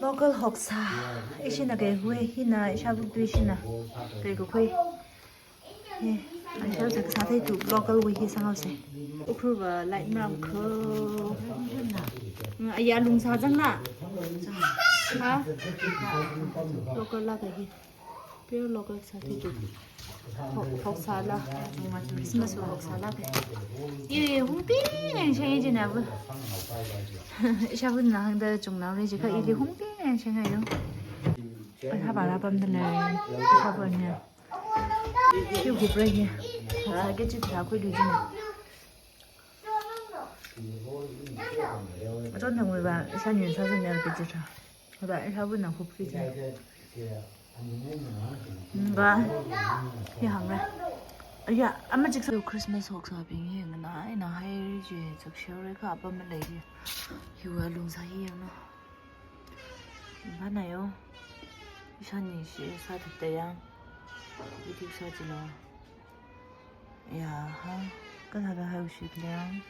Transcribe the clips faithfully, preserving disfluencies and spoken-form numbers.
Local hoksā. Ishina kaihui, hina ishāvuk tui ishina kaikhui. He, aishāvuk sāthei tu local wui hi sanghaose. Ukhrul va light maram kho. Aya lungsā zangla. Ha? Local la kahi. Pure local sāthei tu. Ho-, hoksāla. Christmas hoksāla. Ye, hungping yang shang ye jina bu. Ishāvuna hāngda chungna re jikha ili hungping yang shang ayo. Athā bara pamda lei. Ishāvuna. Chiu gupra ye. Hoksā ke chithā khuilu jina. Achon thangwui va, ishāni sāzan ya kajitra. Hoda ishāvuna hupkija. Nga, hi hāngra. Aya, ama chik sa Christmas hoksābing hi nganai nahai ji, chak share kha apam malei ji. Hiwa lungsā hi yangna. Bana yo. Ishāni shi sāthup tayang. Idik sā jino. Ya, ha. Kathāda haiushit liang.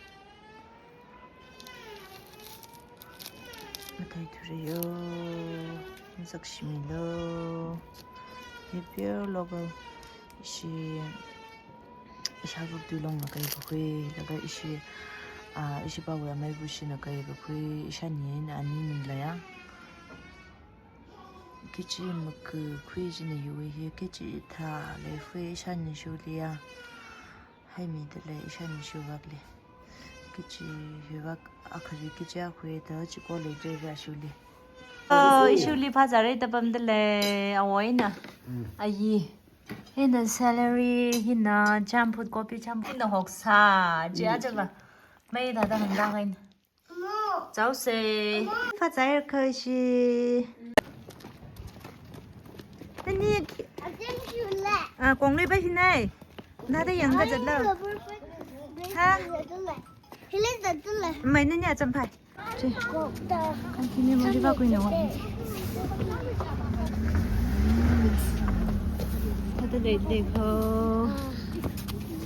Mathai thuriyo. Nzak shimilo. Hi pure local. Ishi, ishāvuk tui longna kaikhui. Laga ishi, ah, ishi pawui amei bushina kaikhui. Ishāni na ani ni laya. Kichi makakhui jina yuwi hi, kichi thā lei fui ishāni shuliya. Haimida lei ishāni shuvakli. Kichi hivak akhari kichi akhui ta chiko lei jira shuli. Oh, ishuli phazāra da pamda lei, awoina. Mm. Ayi. Hina celery, hina champut, kopi champut, hina hoksā. Chi aja ba. Mai da da hangda hain. Chause. Phazāra kashi. Nani ki-, ah, konglui ba hinai. Nada yang ka jatlo. Ha? Mai nani acham phai. Che. Continue mo jiva kui no. Hata dei dei ko.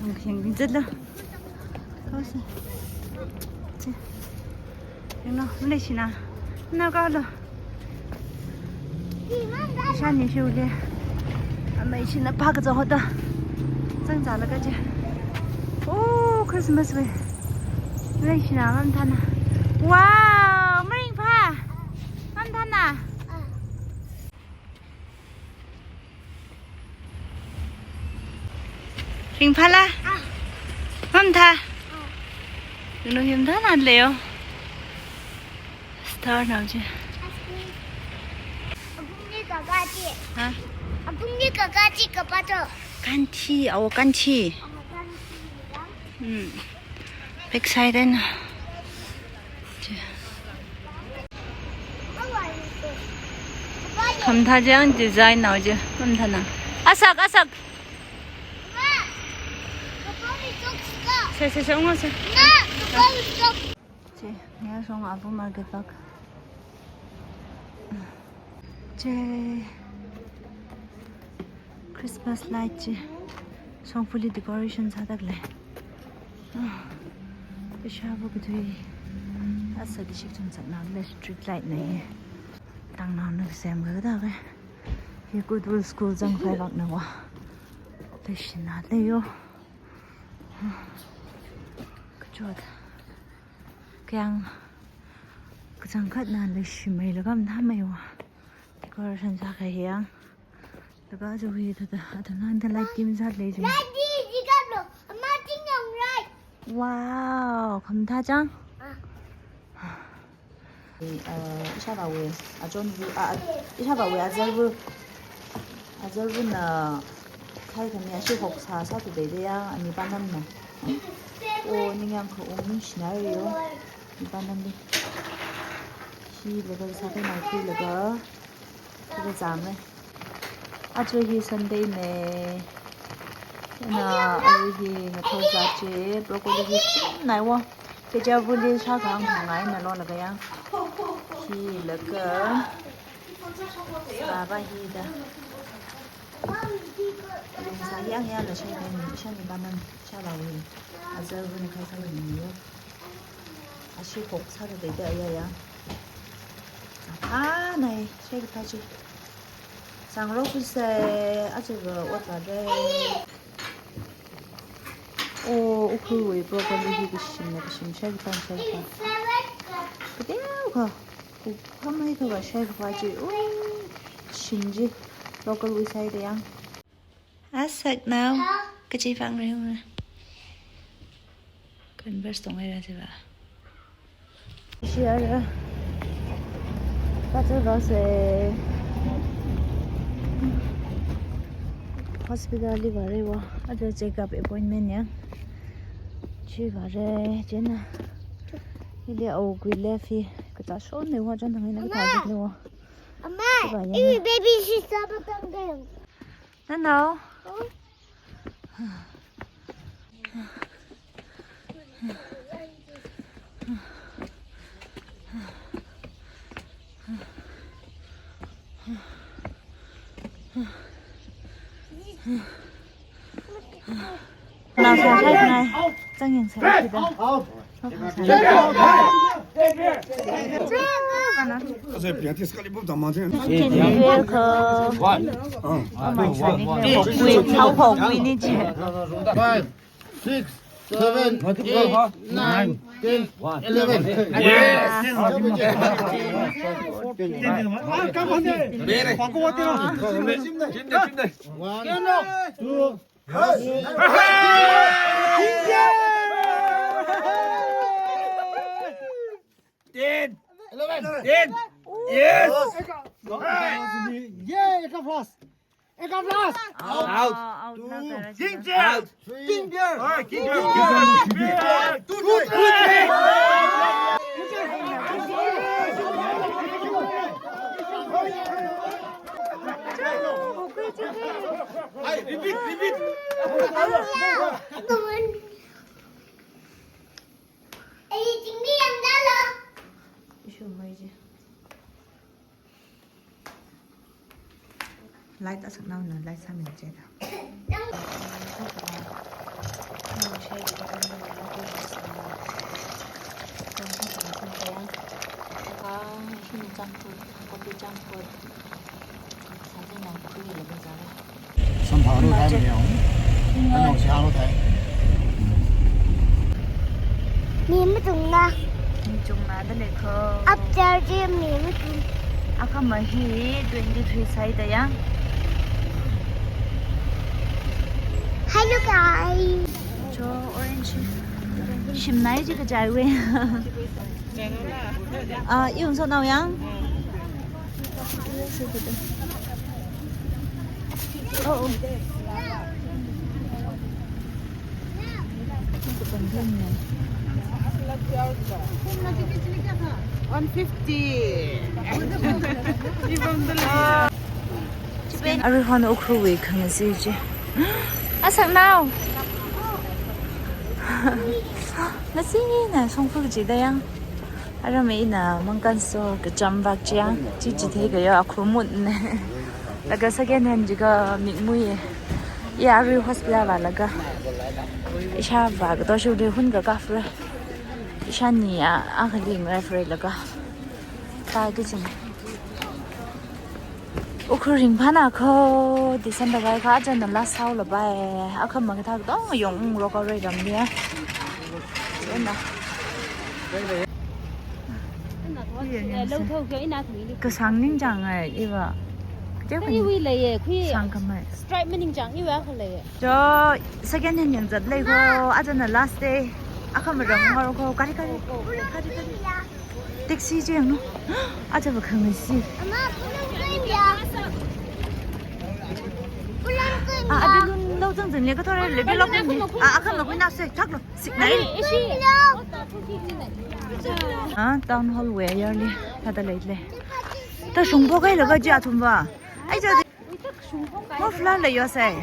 Ang khyang jatlo. Kose. Che. Yangno, maleishina. Nao kalo. Ishāni shuli. Ameishina pa kaza hoda. Zangzala kaje. Oh, Christmas wui. Maleishina mamthana. Wow, maringpha. Mamthana. Ringphāla? Ah. Mamtha? Ah. Nunu himtha nan leo. Star nao je. Apungni kaka chi. Ha? Apungni kaka chi kapato. Kanchi, awo kanchi. Awo kanchi, ya. Hmm. Backside na. Khamtha jang design nao je, khamtha na. Asak, asak. Se, se, se, ungo se. Che, ngayā shong abu market park. Che, Christmas light chi. Shong fully decoration sāda lei. Ah, ishāvuk tui. Asa di shik chungsak nao lei street light na hi. Tang nao na sem ga da ga. Hi Goodwill School zangkhavai vak na wa. Leishina leiyo. Kachot. Kayang kachangkhat na leishimei laga mathāmei wa. Decoration sākahai yang. Laga aja hui thāda, atam nanda light kim sālei jing. Daddy, jikaplo, ama ting yang rai. Wow, khamtha chang. Ah. Eh, ishāvāwui, achonwui, ah, ah, ishāvāwui azarwui, azarwuina khai khami ashi hoksā sāthup dei dei ya, ani panamna. Oh, ningyāng khaung ningshina yo, ani panamli. Hi laga sākhanao khi laga, laga zāmei. Aja hi Sunday ne. Na, aja hi ngathor zat che, broccoli hi chum nai wa. Kachā buli shā khang ngai na lo laga yang. Hi laga. Baba hi da. Lungsā yang yang la shai kai ni, shani ba nang, shāvāwui. Azarwui ni khai sāni yo. Ashi hoksā da dei da ya ya. Aha. Nai, shai kaphā chi. Sangrok kusai, aja va ot vāre. Oh, Ukhrulwui broccoli hi kashimna kashim, shai kaphā, shai kaphā. Kateokha, kukhamei kava shai kaphā chi. Oh, shim chi. Broccoli sāda yang. Asaknao, kachi pāng rai hung ra. Converse tonghaira siva. Share. Kachal vāsei. Hospital li vāre va. Aja check up appointment ya. Chi vāre, china. Hili awui left hi. Kachāshon ne va chon thang ina kathā le va. Amma, chi va ya. Baby sister batang kayang. Nanao. Nasa hai nai. Zang yang sa kida. Kana? Welcome. One. Oh my God. Wait, how, how we need you. Five, six, seven, eight, nine, ten, eleven. Yes. One, two, ten. Eleven. Ten. Yes. Yay, eka plus. Eka plus. Out. Out. Out. Two. King James. Out. Three. King James. All right, King James. Two, two, three. Hey, repeat, repeat. Ei, tingmi yang dalo. Issue mai je. Light asaknaona, light sāmi je da. Samphang lo thai mai ya. Ano si hang lo thai. Mi machungna. Mi chungna da lei ko. Upstairs ji mi machung. Akhama hi twenty-three sāi da yang. Hello guys. Cho orange. Shimnai ji kachai we. Ah, yung so nao yang. Oh, oh. One fifty. Even the Arui hon Ukhrulwui khangazei chi. Asaknao. Ngasina songphuk chi da yang. Aramei ina mangkan so kacham vak chi yang. Chi chithei kayo akhumut ne. Laga second hand jiakha mikmui. Ya arui hospital vālaga. Ishāvā kato shu de hun ka kafra. Ishāni a, akhali ngai freilaga. Thāki ching. Ukhrul ringphāna ko, December vai kha ajana last sāhaola bai. Akhama kathā katong yong ung roka rei ram dia. Ina. Kasang ningchāngai iva. Kati iwui leiye, khui sangkhamei. Stripe maningchāng iwui akha leiye. Cho, second hand yangzat lei ko, ajana last day. Akhama ram ngar ko, kari kari. Kari kari. Taxi chi yanglu. Aja va khangasi. Ama, pulang kaya. Pulang kaya. Ah, abi lun lo zang zang le ka thore le bi lok ni. Ah, akhama kui na se thaklo. Signal. Ah, town hall wui ayarli. Thāda leile. Ta shungphokhailaga ja thumva. Ai ja. Muffler leiyo sai.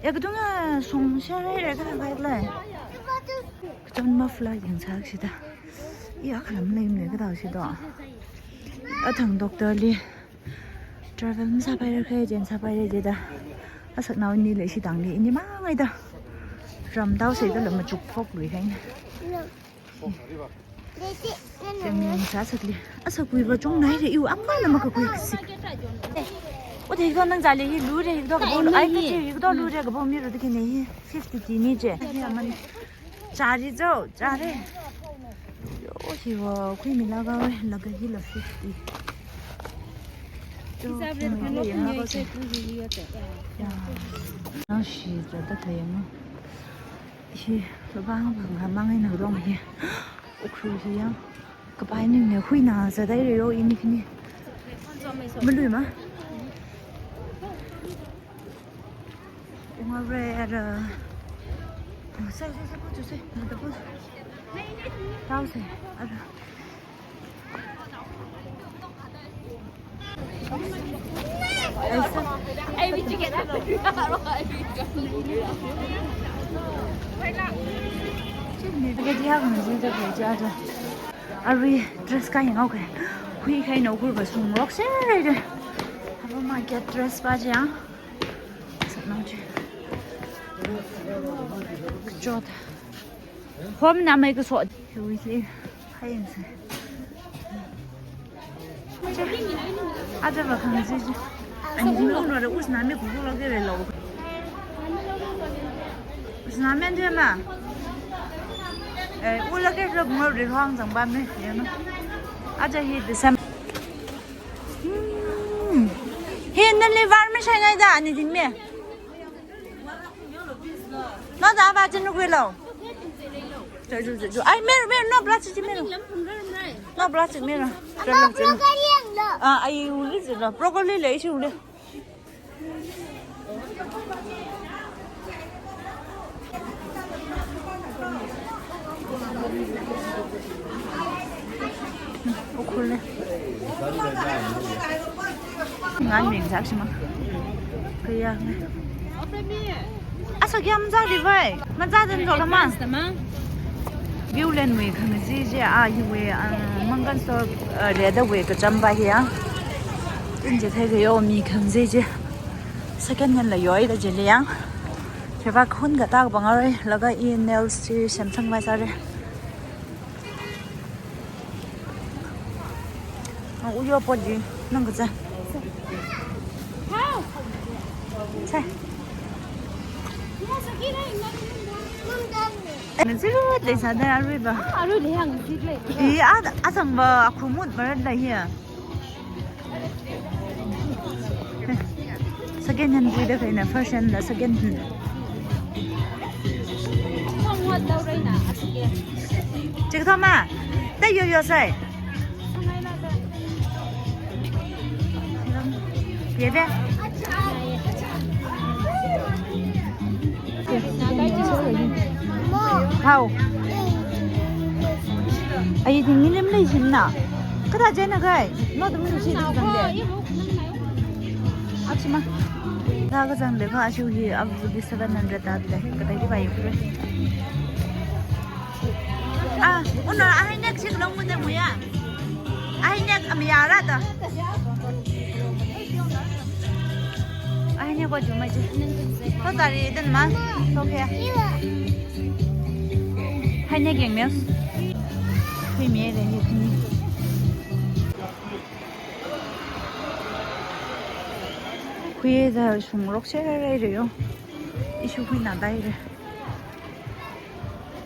Ya kadunga shung share re ka thang khai le. Kachon muffler yangsak shida. Iya khalam leimei ka tao shido. Athang doctor li travel masāpaira khe, jen sāpaira jida. Asaknao ni leishi tangli ini mangai da. Ram tao sai da la machuk phok lui khaina. Kami sāsakli. Asa kuiva chungnaire, iwui akha na makakhui kasik. Ode hikdo nang zali hi lure, hikdo kapo, ai, ai, kachi, hikdo lure kapo mira dikine hi fifty tini je. Hi aman. Chari jo, chari. Yo, hiva khuimilaga we, laga hila fifty. Yo, khuimilaga yangakha se. Ya. Nashi zada kayang. Hi, lubang bang hamang ina rong hi. Ukhrul hi ya. Kapai ningna huina zadaire yo ini kini. Malui ma. Ungare ara. Sai, sai, sai, putu sai. Mata putu. Tau sai. Ara. Arui dress ka yanghaoke. Huikha ina ukhur ba sungrok sere. Haba market dress pa jiang. Satnao chi. Kachot. Hom na mai kaso. Hiwui si. Hai yangse. Aja ba khangachee chi. Ani jing lo no re usna mi kuku lo ke re lo. Usna men de ma. Eh, u lo ke lo mo re hong zang ba me, ya no. Aja hi December. Hmm. Hi nali var mi shai ngai da ani jing me. No da ba chin nukui lo. Ju, ju, ju, ju. Ai, mer, mer, no plastic mer. No plastic mer. Chalo, chalo. Ah, ai, uli chalo. Broccoli le, ishi uli. Ukhrul le. Ngan ming sak shima. Kaya. Asa kya maza di vai. Maza den zo lama. View len wui khangachee chi a hiwui, ah, Mangan Store, ah, reda wui kacham pa hi ya. Tin je thai kayo mi khangachee chi. Second hand la yoi da je le yang. Kheva khun kata ka bang are laga i nails chi semsang mai sare. Ang uyo podi nang kaza. Sai. Nang zero le sa da arui ba. Arui le yang zero le. I a, a sang ba khumut ba da hiya. Second hand bui da kaina first hand la second hand. Chik thoma. Ta yo yo sai. Ye be. Hao. Ai, ting milim lei simna. Kada jena gai. No dum lu si dum de. Achima. Da ka zang de ka achu hi abu di seven hundred da de. Kada di bai. Ah, uno ahai next week long mu de mu ya. Ahai next am ya ra da. Ahai next wa ju mai ji. To tari den ma. To ke. Hai next yang mes. Hui mi de ni ni. Hui za shung rok se re re yo. Ishi hui na dai re.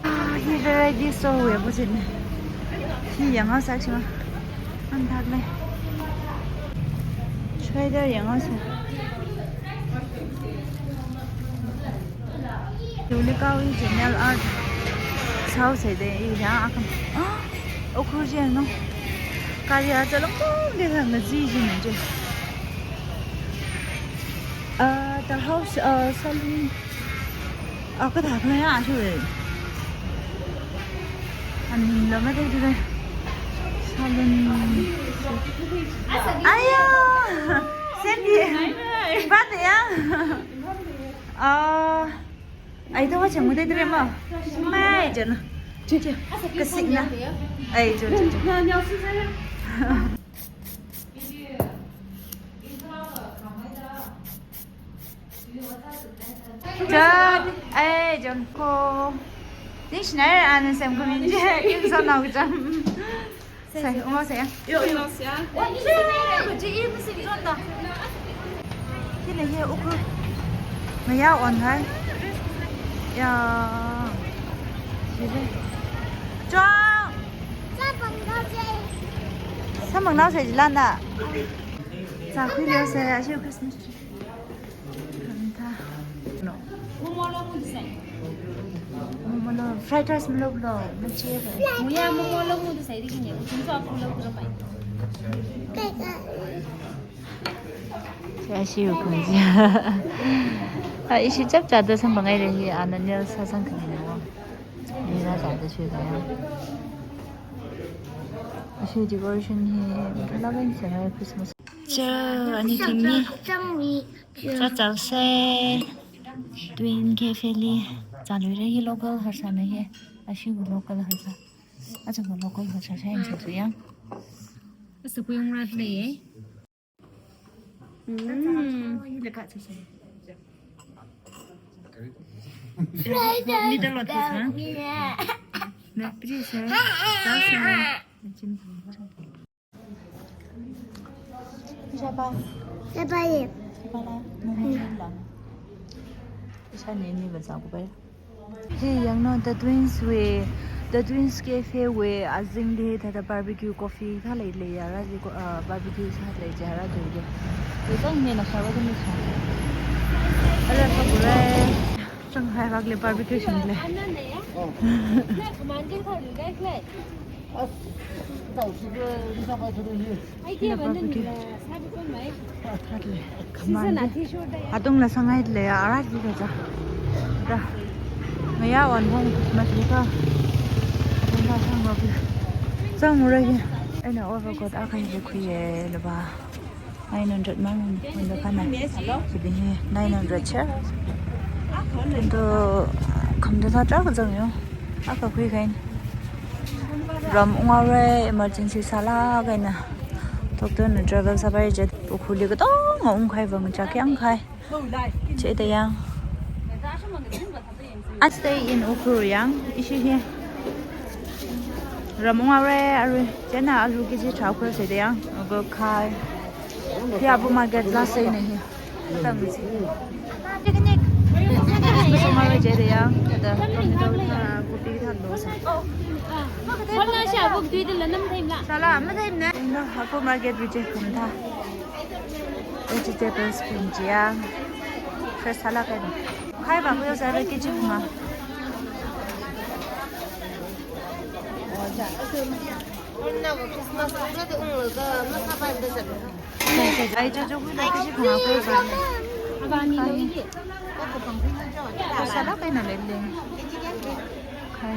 Ah, hi variety store wui apochin. Hi yanghaosa shima. An thak le. Choi da yanghaosa. Yuli kau i channel art. Sao se de i ya akam. Ah, oku je no. Kari a chalong tong de khangachee je no je. Ah, the house, ah, salon. Ah, kathā kathā ya, shu. Aning la mate dile. Salon. Aya! Sandy! Bate ya? Ah, ai, to wa chang mute dire ma. Mai, jan. Che, che. Kasikna. Ai, jo, jo, jo. Jan, eh, Jangko. Dictionary ana semkhuimin chi, imsonao kacham. Sai, ungausei ya. Yo, yo, ya. Chi, chi imsonao. Hina hi Ukhrul. Ngayā onhai. Ya. Chong. Samphangnaosei jilana. Zākhuiluisei, ashi Christmas tree. Momo lo, momo lo, fried rice malolo, machi. Muya momo lo, mudu sai dikine, mutum so appu lo, kulo pai. Ashi Ukhrul chi. A, ishi chapchāda samphanghai re hi, ana nail sāsang kani na wa. Ni na chāda shi kaya. Ashi decoration hi, kala ben se Christmas. Cha, ani team ni. Chachao se. Twin Cafe li. Zāluira hi local harsana hi. Ashi gu local harsa. Aja gu local harsa shai in sa yang. Asa kuyung rat le ye. Mm. Middle of this, huh? Na, please, sir. Sir, sir. Shaba. Shaba ye. Shaba la. Nani la. Isha ne ni ba za ku ba. Hi yangno The Twins wui, The Twins Cafe wui azingli thāda barbecue coffee thā lei lei ya ra ji ko, ah, barbecue thā lei ja ra ji ko. Hi zang ne na shawa ni sha. Ala ka bure. Shanghai rak le barbecue shang le. Hina barbecue. Athātle. Khamān. Atungla sāngaile, arat ki kaja. Da. Ngayā on hong Christmas lika. Atungla sāngaile. Sāngaile. Eina overcoat akha hi khuiye laba. Nine hundred mang, Honda khana. Sibing hi nine hundred cha. Ento khamda thāda kazang yo. Akha khuikahaina. Ram unghaora, emergency sālāk eina. Doctor na travel sāpai je. Ukhrul li katonga ungkahai vang cha kayāngkahai. Chida yang. I stay in Ukhrul yang, ishi hi. Ram unghaora, arui. Chieina alu K G tharā khuisei da yang. Ago khai. Hi Abu market la seina hi. Tang si. Picnic. Christmas unghaora chida yang. Da, kami da, kopi thālo sa. Wala sha Abu tui da la nam theimla. Sāla, matheimana. Abu market wui chi khamda. Vegetables pun chiya. Fresh sālāk eina. Khai ba kuyo sa K G phunga. Ai cha cha kuyo K G phunga khai ba. Abani lo ye. Sālāk eina lei lei. Khai.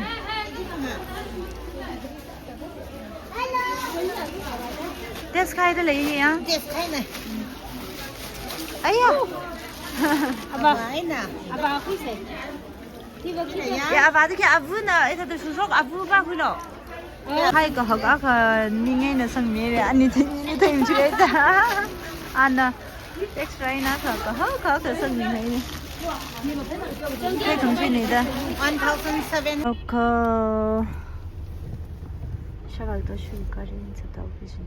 Test khaida lei ya? Test khaina. Aiya. Aba. Aba khuisei. Aba khuisei. Ya, aba dike Abu na, ita da shusok Abu ba khuilo. Oh. Hai kahak akha ningai na sangmi re, ani thei ni thei mchi re ta. Ana. Extra eina kha, kahak kahak sangmihai ni. Kei thum chi ni da. One thousand seven. Okay. Shakal to shu karin sa tau ki jin.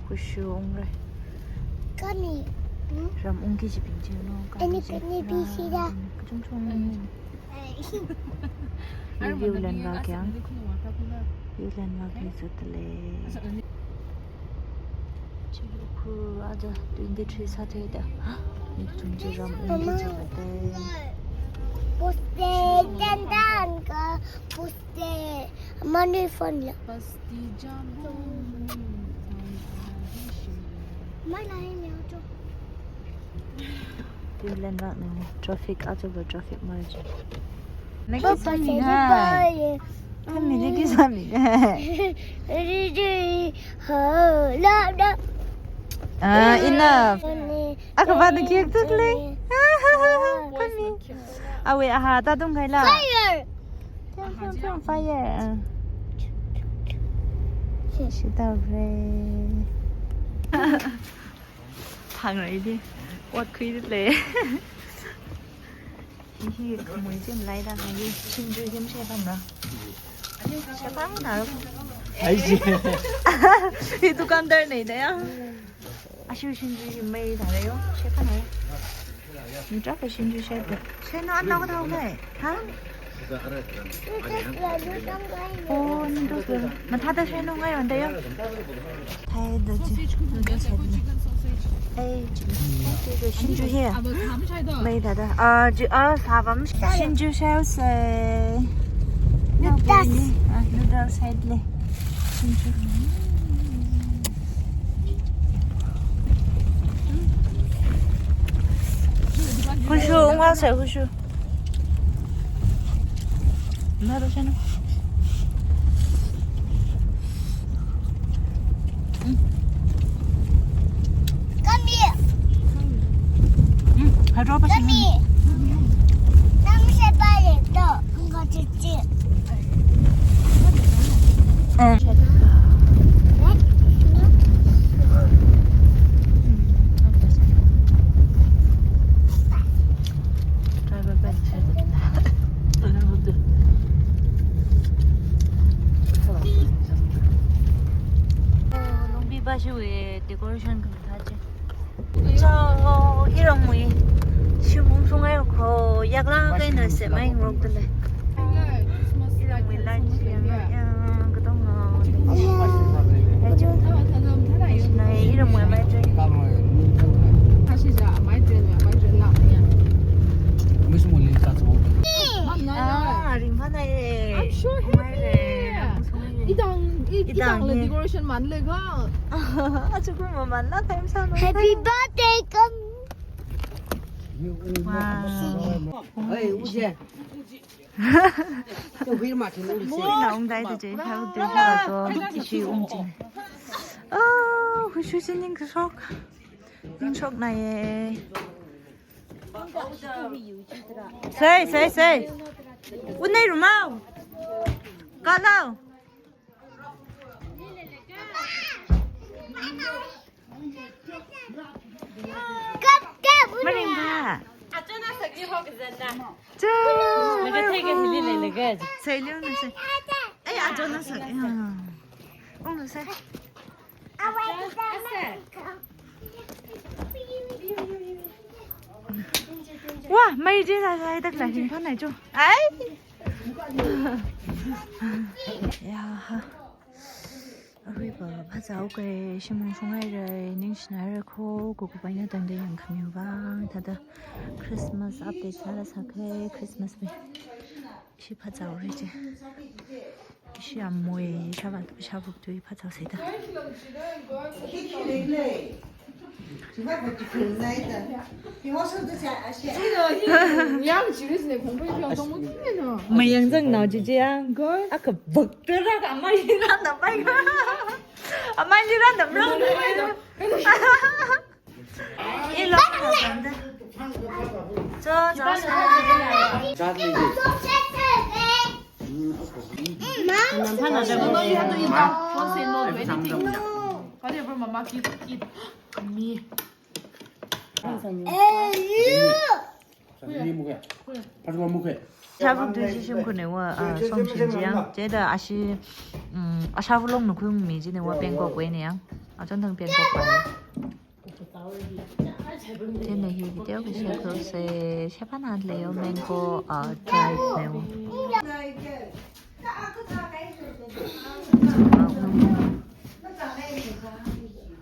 Kushu ung re. Kani. Hmm? Ram ung ki jibing jin no. Ani kani bisi da. Kachung chung ni. Hi Viewland vak yang. Viewland vak hi zat le. Chi Ukhrul aja twenty-three Saturday da. Ni chung chi ram ung ki jabate. Poste dandan ka poste money fund la. Poste jam. Mai lai ni auto. Viewland vak ni traffic, aja ba traffic margin. Naki sami hai. Kami naki sami hai. Ah, enough. Akha ba naki ek tuk lei. Kami. Awe aha ta tung khai la. Fire. Fire. Shi tau re. Thang rai di. Ot khui di le. Hi khamui chi malaida, hi singju hi mashepamra? Shepamna. Ai ji. Hi dukandar nei da ya. Ashi singju hi maida lei yo. Shepamna. Mita ka singju shepa. Shena anao ka thao lei. Ha? Oh, noodles. Mathāda shena ngai wanda ya. Thai da ji. Noodles hai da. Ai, chicken sausage. Ai, chicken sausage. Singju hi. Maida da. Ah, ji, ah, sabam. Singju shao se. Noodles. Ah, noodles hai lei. Singju. Hushu, ungwa se hushu. Nada shena. Come here. Hmm, hydro pa shena. Come here. Nang se pale to. Nang ko chichi. Eh. Longbi ba shiwui decoration khamathā chi. Cho, iramwui shimung shungai kho, yakla kaina semai ngarok tale. Iramwui light shi yang, yang katong, ah, nai iramwui light shi. Ah, ringphānai. I'm so happy. Mai le, nang so happy. Idang, i-, idang le decoration man le ga. Achu kuma man la time sa no. Happy birthday, come. Wow. Hey, uje. Ina ungdai da je, how do you go? Ishi ungji. Oh, hushu sining kashok. Ningshoknaiye. Sei, sei, sei. Unai rumau. Kalau. Maringba. Cha. Laga theiga hili leilaga. Sei liu na sei. Ei, ajo na sei. Ya. Unglu sei. Wa, mai je la la dak la ringphānai cho. Ai. Ya ha. Aruiva phazā ukai, shimung shunghaira, ningshinaira kho, kukupaina tangda yangkhamiu vang, thāda Christmas update sāda sākhe, Christmas wui. Ishi phazāura je. Ishi amoi, ishāvā, ishāvuk tui phazā saida. Mayang zang nao chichi ya. Akha bak tera ka amai rānda pai. Amai rānda rānda. Ilo. Cho, cho, cho. Mom, you have to eat that. Don't say no to anything. Whatever mama give, eat. Me. Ishāvuk tui ishi shimkhurna wa, ah, som shin jiang. Chida ashi, mm, ashāvuk long nukhui mi china wa Bangkok wui na yang. Achon thang Bangkok wui. China hi video ki share khuisa, share pana leiyo mango, ah, drive na wa.